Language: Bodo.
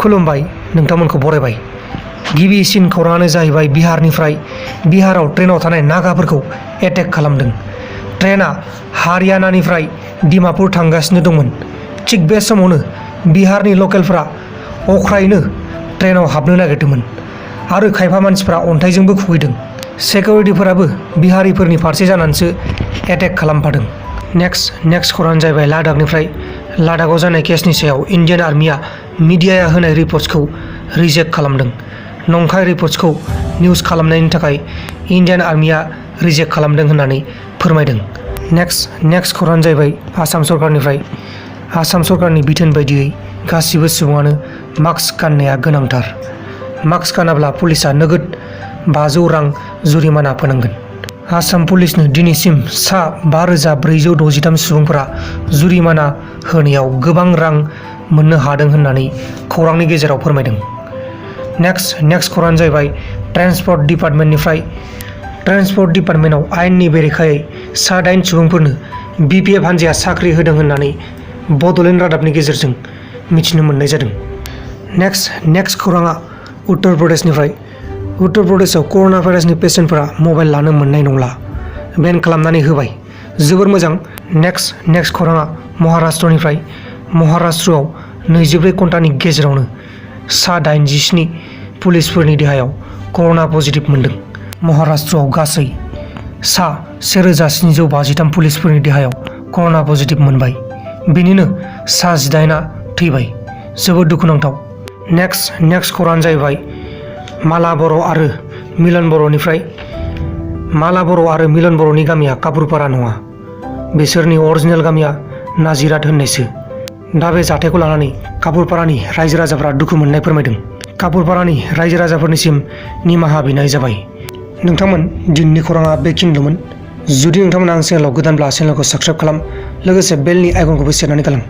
खुलुमबाय नोंथांमोनखौ बरायबाय। गिबिसिन खौराङानो जाहैबाय बिहाराव ट्रेनाव थानाय नागाफोरखौ एटेक खालामदों। ट्रेना हारियानानिफ्राय डिमापुर थांगासिनो दंमोन। थिग बे समावनो बिहारनि लकेलफोरा अख्रायैनो ट्रेनाव हाबनो नागिरदोंमोन आरो खायफा मानसिफ्रा अन्थाइजोंबो खुबैदों। सिकिउरिटिफोराबो बिहारिफोरनि फारसे जानानैसो एटेक खालामफादों। नेक्स्ट खौराङानो जाहैबाय लादाखआव जानाय केसनि सायाव इन्डियान आर्मिया मिडियाया होनाय रिपर्ट्सखौ रिजेक्ट खालामदों। नंखाय रिपर्ट्सखौ निउज खालामनायनि थाखाय इन्डियान आर्मिया रिजेक्ट खालामदों होननानै फोरमायदों। नेक्स्ट खौराङानो जाहैबाय आसाम सरकारनि बिथोन बायदियै गासिबो सुबुङानो मास्क गाननाया गोनांथार। मास्क गानाब्ला पुलिसा नोगोद 500 रां जुरिमाना फोनांगोन। आसाम पुलिसनो दिनैसिम सा 5463 सुबुंफोरा जुरिमाना होनायाव गोबां रां मोननो हादों होननानै खौरांनि गेजेराव फोरमायदों। नेक्स्ट खौराङानो जाहैबाय ट्रेन्सपर्ट डिपार्टमेन्टआव आयेननि बेरेखायै सा 8 सुबुंफोरनो BPF हान्जाया साख्रि होदों होननानै बड'लेण्ड रादाबनि गेजेरजों मिथिनो मोननाय जादों। नेक्स्ट खौराङा उत्तर प्रदेशआव कर'ना भाइरासनि पेसेन्टफोरा मबाइल लानो मोननाय नंला, बेन खालामनानै होबाय। जोबोर मोजां। नेक्स्ट खौराङा महाराष्ट्रआव 24 घन्टानि गेजेरावनो सा 87 पुलिसफोरनि देहायाव कर'ना पजिटिभ मोनदों। महाराष्ट्रआव गासै सा 1753 पुलिसफोरनि देहायाव कर'ना पजिटिभ मोनबाय। बेनिनो सा 18आ थैबाय। जोबोद दुखुनांथाव। नेक्स्ट खौराङानो जाहैबाय माला बर' आरो मिलन बर'नि गामिया कापुरपारा नङा, बिसोरनि अरिजिनेल गामिया नाजिरात होननायसो। दा बे जाथायखौ लानानै कापुरपारानि रायजो राजाफोरा दुखु मोननाय फोरमायदों। कापुरपारानि रायजो राजाफोरनिसिम निमाहा बिनाय जाबाय। नोंथांमोन, दिनैनि खौराङा बेखिनिल'मोन। जुदि नोंथांमोना आं चेनेलाव गोदानब्ला चेनेलखौ साबस्क्राइब खालाम, लोगोसे बेलनि आइकनखौबो सेरनानै गालां।